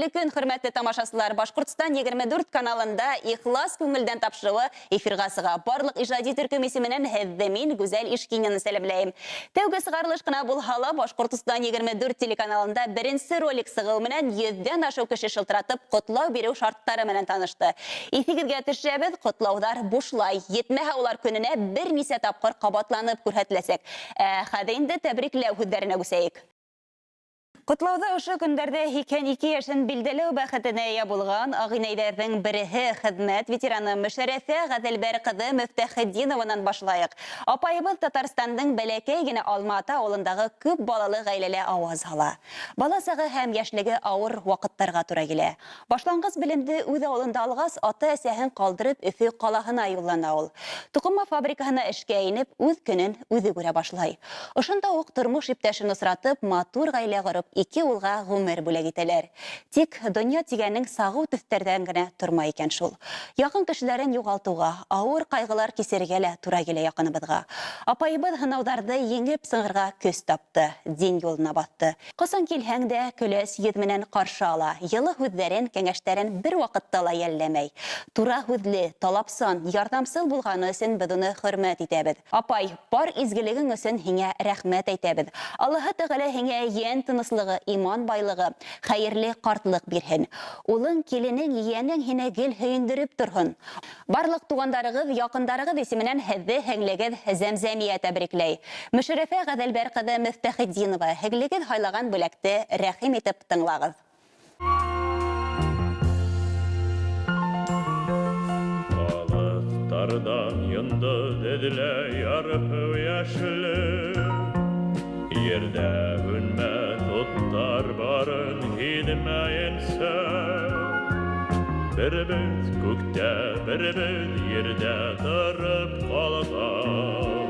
Хәйерле көн, хөрмәтле тамашасылар! Башҡортостан 24 каналында «Ихлас күңелдән» тапшырыуы эфирға сыға. Барлыҡ ижади төркөм исеменән һеҙҙе мин, Гүзәл Ишкинина, сәләмләйем. Тәүге сығарылыш ҡына булһа ла, Башҡортостан 24 телеканалында беренсе ролик сығыу менән йөҙҙән ашыу кеше шылтыратып, ҡотлау биреү шарттары менән танышты. Иҫегеҙгә төшөрәбеҙ, ҡотлауҙар бушлай. Етмәһә, улар көнөнә бер нисә тапҡыр ҡабатланып күрһәтеләсәк. Ә хәҙер инде тәбрикләү һүҙҙәренә күсәйек. Ҡотлауҙа ошо көндәрҙә 82 йәшен билдәләү бәхетенә эйә булған ағинәйҙәрҙең береһе, хеҙмәт ветераны Мөшәрәфә Ғәҙелбәр ҡыҙы Мөфтәхетдинованан башлайыҡ. Апайыбыҙ Татарстандың бәләкәй генә Алма-Ата ауылындағы күп балалы ғаиләлә ауаз һала. Бала сағы һәм йәшлеге ауыр ваҡыттарға тура килә. Башланғыс белемде үҙ ауылында алғас, ата-әсәһен ҡалдырып Өфө ҡалаһына юллана ул. Туҡыма фабрикаһына эшкә инеп, үҙ көнөн үҙе күрә башлай. Ошонда уҡ тормош иптәшен осратып, матур ғаилә ҡороп, ике улға ғүмер бүләк итәләр. Тик донъя тигәнең сағыу төҫтәрҙән генә тормай икән шул. Яҡын кешеләрен юғалтыуға, ауыр ҡайғылар кисерергә лә тура килә яҡыныбыҙға. Апайыбыҙ һынауҙарҙы еңеп сығырға көс тапты, дин юлына баҫты. Ҡасан килһәң дә, көләс йөҙ менән ҡаршы ала, йылы һүҙҙәрен, кәңәштәрен бер ваҡытта ла йәлләмәй. Тура һүҙле, талапсан, ярҙамсыл булғаны өсөн беҙ уны хөрмәт итәбеҙ. Апай, бар изгелегең өсөн һиңә рәхмәт әйтәбеҙ. Аллаһы Тәғәлә һиңә йән тыныслығы, иман байлығы, хәйерле ҡартлыҡ бирһен. Улың, киленең, ейәнең һине гел һөйөндөрөп торһон. Барлыҡ туғандарығыҙ, яҡындарығыҙ исеменән һеҙҙе һеңлегеҙ Зәмзәмиә тәбрикләй. Мөшәрәфә Ғәҙелбәр ҡыҙы Мөфтәхетдинова, һеңлегеҙ һайлаған бүләкте рәхим итеп тыңлағыҙ. Алыҫтарҙан йондоҙ эҙләй ярһыу йәшлек, Ерҙә һүнмәҫ уттар барын һиҙмәйенсә. Беребеҙ күктә, беребеҙ ерҙә тороп ҡалған.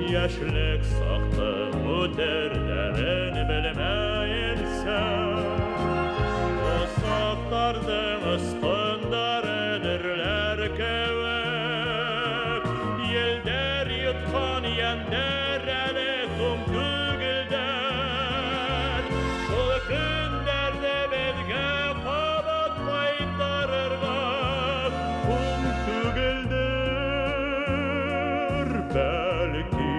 Йәшлек саҡтың үтерҙәрен белмәйенсә. Ул саҡтарҙың осҡондары дөрләр кеүек. Елдәр йотҡан йәндәр әле туң түгелдәр. Шул көндәрҙе беҙгә ҡабат ҡайтарырға һуң түгелдер, бәлки.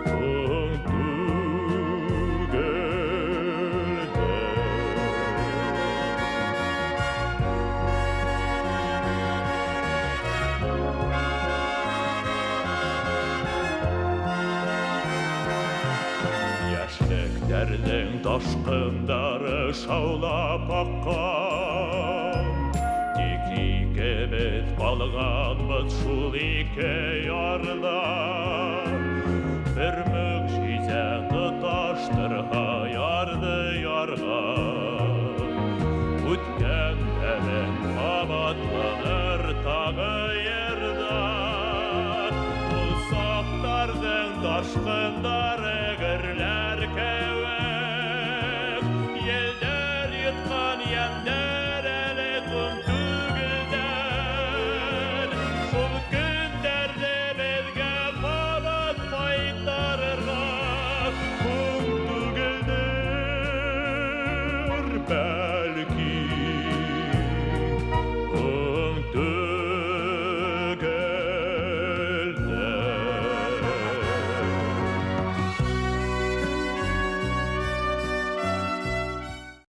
Һуң түгелдер. Йәшлектәрҙең ташҡындары шаулап аҡҡан. Тик икебеҙ ҡалғанбыҙ шул ике ярҙа. Бер мөғжизә тоташтырһа ярҙы ярға. Үткәндәрең ҡабатланыр тағы йырҙа. Ул саҡтарҙың ташҡындары